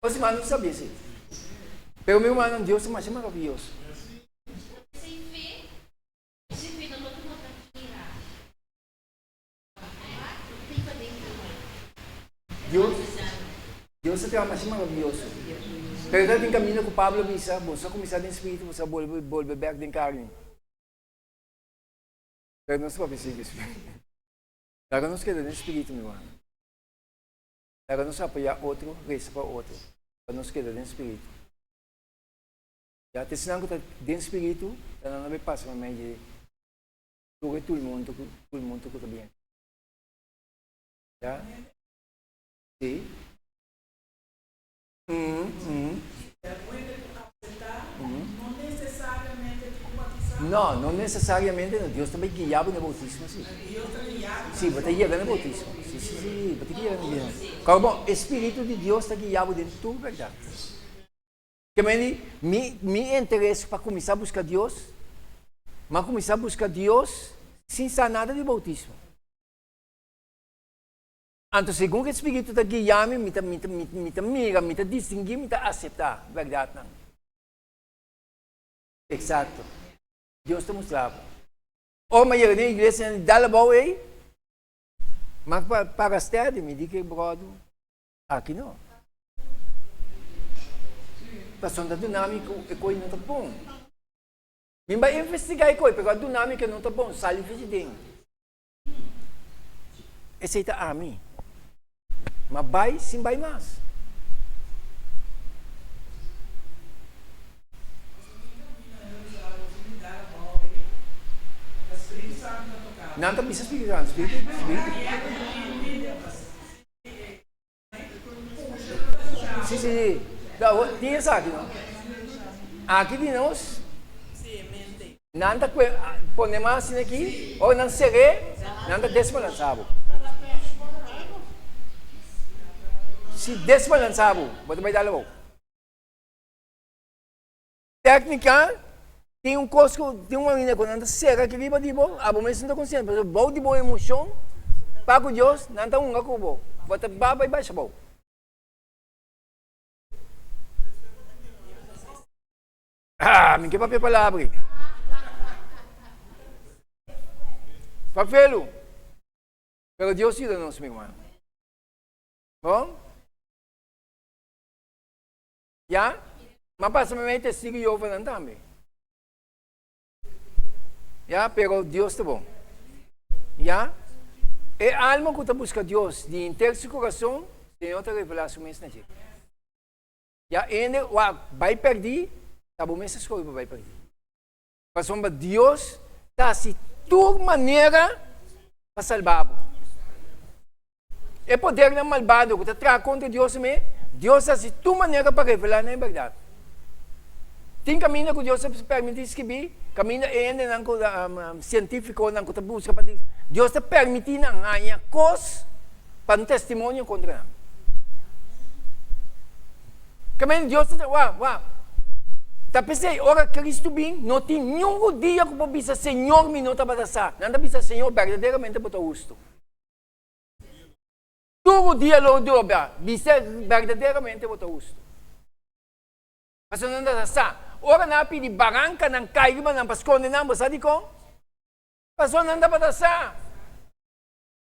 Otro siman nos sabia esei. Pero mi rumannan, Dios ta masha maraviyoso. Dios, Dios ta traha masha maraviyoso. Pero ta tin caminda cu Pablo a bisa, boso a cuminsa den spiritu, boso a bolbe, bolbe bek den carni. Pero nos papia sigui spiritu. Laga nos keda den spiritu, mi rumannan. Laga nos apoyá otro, resa pa otro, pa nos keda den spiritu. Ya, te esnan ku ta den spiritu, ta nan a bai pasa pa mei di tur e tulmuntu ku tulmuntu ku ta bini. Ya? Si. No, no necesariamente no. Dios ta bay guia bo na bautismo si. Si, bo ta yega na bautismo. Si, si, si, bo ta yega na bautismo. Kòrda bon, e Spiritu di Dios ta guia bo den tur bèrdat. Ke meni, mi, mi interes pa kuminsá buska Dios, m'a kuminsá buska Dios sin sa nada di bautismo. Anto segun ku e Spiritu ta guia mi, mi ta, mi ta, mi ta mira, mi ta distinguí, mi ta aseptá bèrdatnan. Eksakto. Dios ta mustra bo. Ora mi a yega den iglesia di dal abou ei, mi a para steady, mi di ku e bròder, aki no. Pasobra ta duna mi ku e koi no ta bon. Mi bai investigá e koi, pero a duna mi ku e no ta bon, sali fichi den. Esei ta ami. Ma bai sin bai mas. Nan ta bisa Spiritu Santu, Spiritu, Spiritu. Si, si, si. Tin esaki, no? Aki di nos, nan ta kue pone mas asina aki, ora nan ser'é, nan ta desbalansá bo. Si desbalansá bo, bo ta bai dal abou. Téknika, tin un kos ku, tin un manera ku nan ta sera aki riba di bo, abo mes no ta konsiente, pasobra bou di bo emoshon pa ku Dios, nan ta hunga ku bo, bo ta ba bai basha bou. Ah, mi ke papia palabra ei. Papelu. Pero Dios yuda nos, mi hermano. Bon? Ya? Ma pasa mi mei testigo Jehovanan tambe. Ya, pero Dios ta bon. Ya? E alma ku ta buska Dios di henter su kurason, Señor ta revelá su mes na dje. Ya, hende wak bai pèrdí, ta bo mes a skohe pa bai pèrdí. Pasobra Dios ta hasi tur manera pa salba bo. E podernan malbado ku ta traha kontra Dios me, Dios ta hasi tur manera pa revelá nan e bèrdat. Tin kaminda ku Dios a permití skibí, kaminda e hendenan ku sientífikonan ku ta buska pa Dios ta permití nan haña kos pa un testimonio kontra nan. Kaminda Dios ta wak, wak. Ta p'esei ora Kristu bin, no tin niun hudia ku por bisa, Señor, mi no tabata sa. Nan ta bisa, Señor, berdaderamente bo ta hustu. Tur hudia lo dobla, bisa, Berdaderamente bo ta hustu. Pasobra nan tabata sa. Ora nan a pidi barankanan kai riba nan pa skonde nan, bo sa dikon? Pasobra nan tabata sa.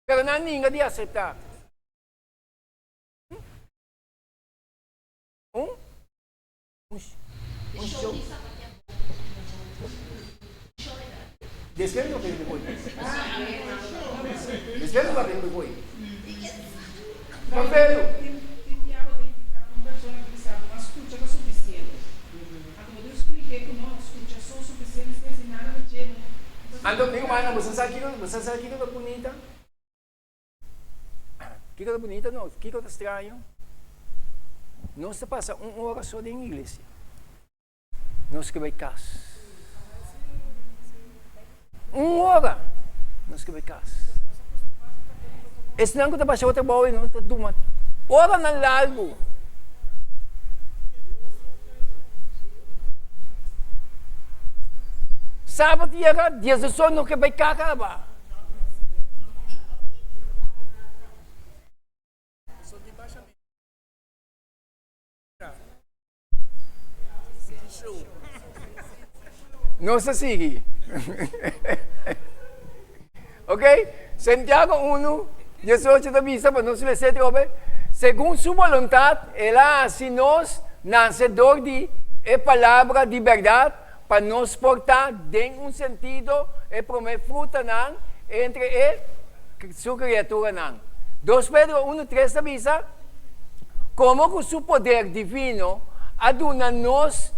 Pero nan ninga di aseptá. Un? Un un show. Después no pende voy. Después no pende voy. Papel. Anto mi humana, boso sa kiko, boso sa kiko ta bunita? Kiko ta bunita no, kiko ta straño? Nos ta pasa un ora so den iglesia. Nos ke bai kas. Un ora nos ke bai kas. Esnan ku ta basha otro bou no ta duma oranan largu. Sabat yega, diesdos no ke bai kaka. Nos ta sigui. Ok, Santiago 1, 18 ta bisa pa nos lesa atrobe, Segun su boluntat el a hasi nos nase dor di e palabra di bèrdat, pa nos por ta den un sentido e promé frutanan entre e su kriaturanan. Dos Pedro unu tres ta bisa, Komo ku su poder divino a duna nos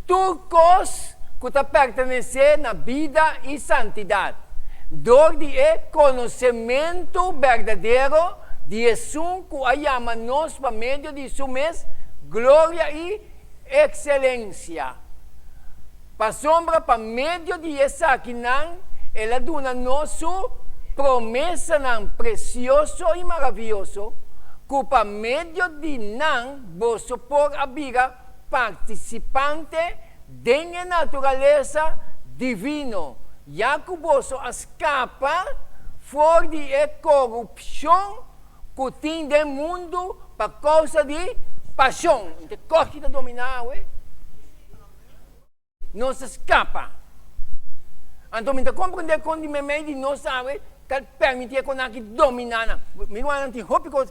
tur kos ku ta pertenesé na bida i santidat, dor di e konosementu berdadero di esun ku a yama nos pa medio di su mes gloria i Ekselensia. Pasobra pa medio di esakinan el a duna nos su promesanan presioso i maravioso, ku pa medio di nan boso por a bira partisipante den e naturalesa divino, ya ku boso a skapa for di e korupshon. ku tin den mundu pa kousa di pashon. Inte kos ki ta dominá awe? Nos ta skapa. Anto mi ta komprendé kon di meimei di nos awe ta permití e konan aki dominá nan. Mi rumannan tin hopi kos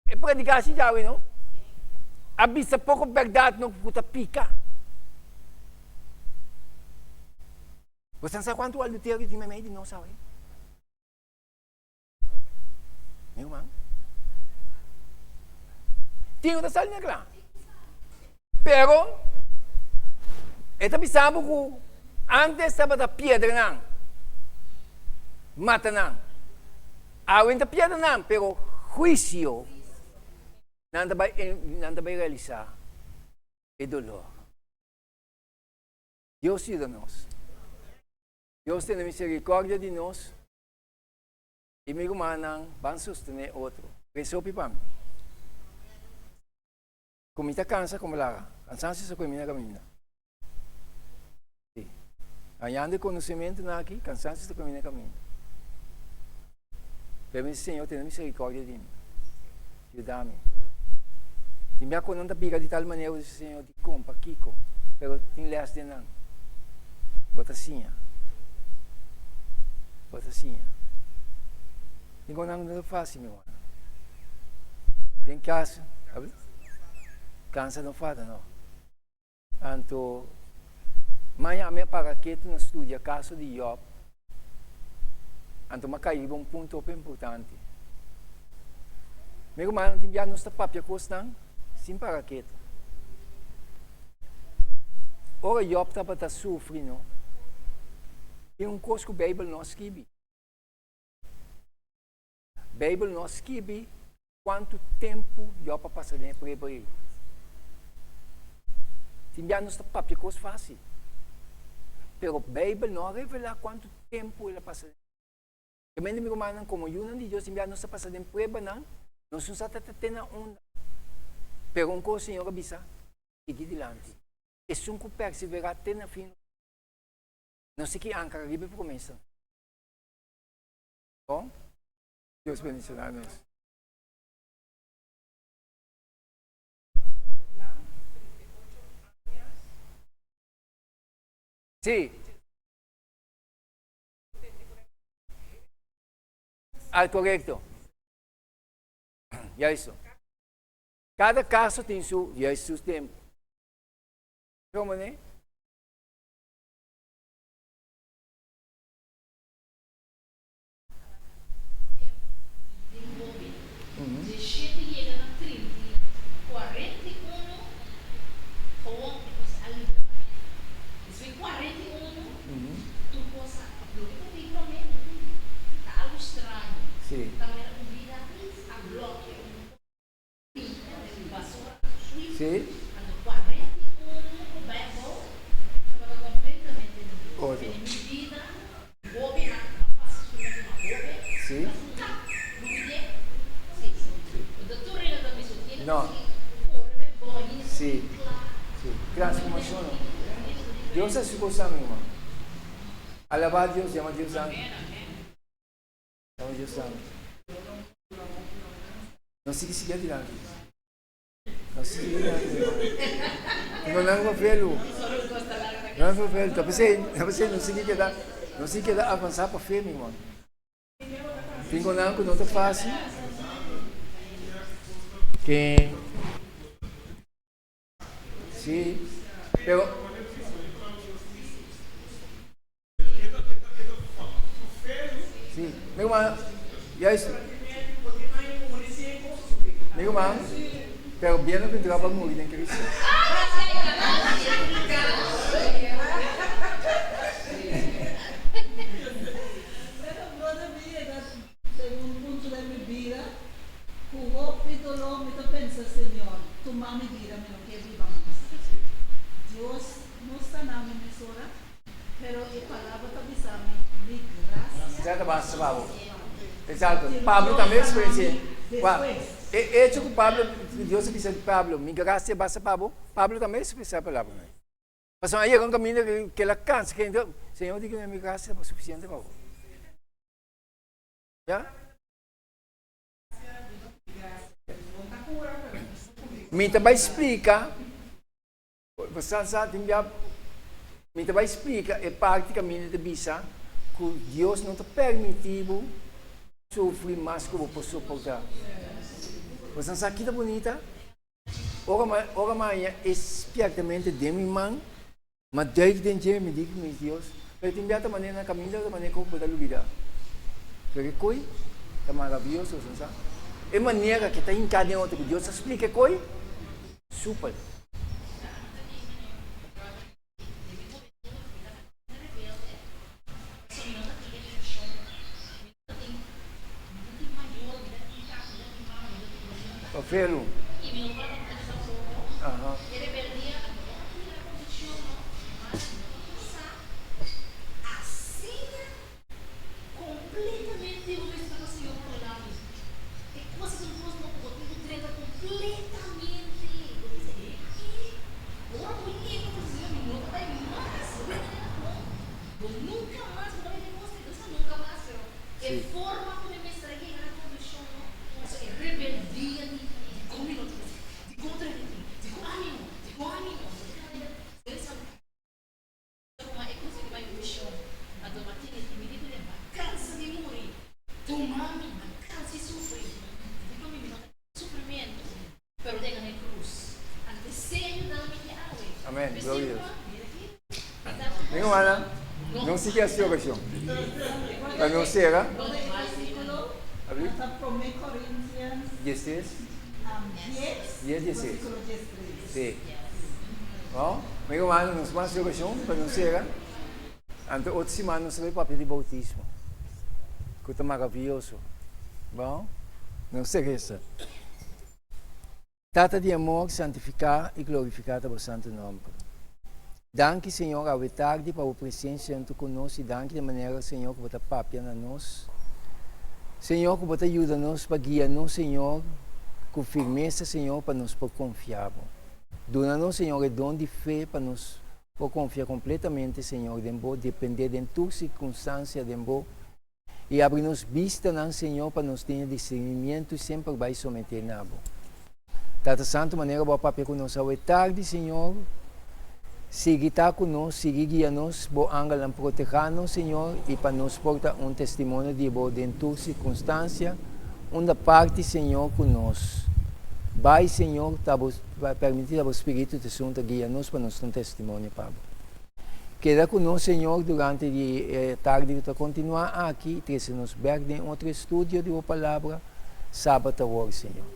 e predikashi djawe no a bisa poko bèrdat no ku ta pika. Bo sa kuantu adulterio tin meimei di nos awe? Mi ruman. Tin ku ta sali na kla. Pero, e ta bisa bo ku antes tabata piedra nan, mata nan. Awe no ta piedra nan, pero huisio nan ta bai nan ta bai realisá e dolor. Dios yuda nos. Dios tene misericordia di nos. I mi rumannan ban sostené otro. Resa hopi pa mi. Ku mi ta kansa komo laga. Kansansio sa koe mi na kaminda. Si. Hañando e konosementunan aki, kansansio sa koe mi na kaminda. Pero mi Señor tene misericordia di mi. Yuda mi. Tin bia ku nan ta bira di tal manera ku dice Señor dikon, pakiko? Pero tin les den nan. Bo ta siña. Bo ta siña. Tin ku nan no ta fácil mi hermano. Den kas, kansa no falta no. Anto, maña ami a para ketu na studia kaso di Job. Anto mi a kai riba un punto hopi importante. Mi rumannan tin bia nos ta papia kosnan sin para ketu. Ora Job tabata sufri no, tin un kos ku Beibel no a skibi. Beibel no a skibi kuantu tempu Job a pasa den e prueba ei. Tin bia nos ta papia kos fásil, pero Beibel no a revelá kuantu tempu el a pasa den. Tremendo mi rumannan, komo yunan di Dios tin bia nos ta pasa den pruebanan, nos no sa ta te na unda. Pero un kos Señor a bisa, sigui dilanti. Esun ku perseverá te na fin lo Nos tin ki ankra riba e promesa. Bon, Dios bendiciona nos. Sí. Al correcto. Juist. Cada caso tin su juist su tempo. Como ne? Sí. Otro. Sí. No. Sí. Sí. Transformacion no. Dios a su cosa, mi hermano. Alaba a Dios, llama a Dios santo. Llama a Dios santo. No sigui sigui adelante. No sigui adelante, mi hermano. No nan papel. No nan papel. Ta pensei, ta pensei no sigui keda, no sigui keda avansa pa fe, mi hermano. Tin con nan cu no ta facil. Que Sí, pero Sí, mi ruman, juist. Mi ruman, pero bienaventurado pa muri den Cristo. Pero brother mi yega den un punto den mi bida cu hopi dolor mi ta pensa Señor tuma mi bida mi no kier biba mas. Dios no sana mi mesora pero e palabra ta bisa mi mi gracia Esaki ta basta pa bo. Exacto. Pablo tambe experiencia. E hecho cu Pablo, Dios a bisa di Pablo, mi gracia basta pa bo, Pablo tambe experiencia e palabra. Pasobra a yega un kaminda ku el a kansa, ku el Señor di ku mi grasia ta suficiente pa bo. Ya? Mi ta bai splika, bo sa sa tin bia, mi ta bai splika e parti kaminda ta bisa ku Dios no ta permití bo sufri mas ku bo por soportá. Bo sa sa ki ta bunita? Ora mi ora mi haña e spièrtamentu den mi man, mi a duik den dje, mi di ku mi Dios, pero tin bia ta manera na kaminda ta manera ku bo ta lubidá. Pero e koi ta maravioso, bo sa. E manera ke ta hinká den otro ku Dios ta splika e koi, super. Pa felu. Aha. Sí. Amen. Gloria a Dios. Mi hermana, no sigui hasi oracion. Pa no cera. Abi? 16. 10, 16. Sí. Bon, mi hermano, nos ban hasi oracion pa no cera. Anto otro siman nos ta bai papia di bautismo, cu ta maraviyoso. Bon, nos ta reza. Tata di amor, santifiká i glorifiká ta bo santu nòmber. Danki, Señor, awe tardi pa bo presensia huntu ku nos i danki di manera, Señor, ku bo ta papia na nos. Señor, ku bo ta yuda nos pa guia nos, Señor, ku firmesa, Señor, pa nos por konfia bo. Duna nos, Señor, e don di fe pa nos por konfia kompletamente, Señor, den bo, dependé den tur sirkunstansia den bo. I abri nos bistanan, Señor, pa nos tin e discernimiento i semper bai someté na Bo. Tata Santu, manera Bo a papia ku nos awe tardi, Señor, sigui ta ku nos, sigui guia nos, Bo angelnan protehá nos, Señor, i pa nos por ta un testimonio di Bo den tur sirkunstansia, unda parti, Señor, ku nos bai, Señor, ta Bo permití ta Bo Spiritu ta esun ta guia nos pa nos ta un testimonio pa Bo. Keda ku nos, Señor, durante di e tardi ku ta kontinuá aki i trese nos bèk den otro estudio di Bo Palabra, Sabat awor, Señor.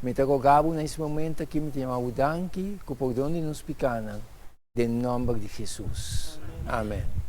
Mi ta roga Bo na es momento aki, mi ta yama Bo danki ku pordon di nos pikánan, den nòmber di Hesus. Amèn.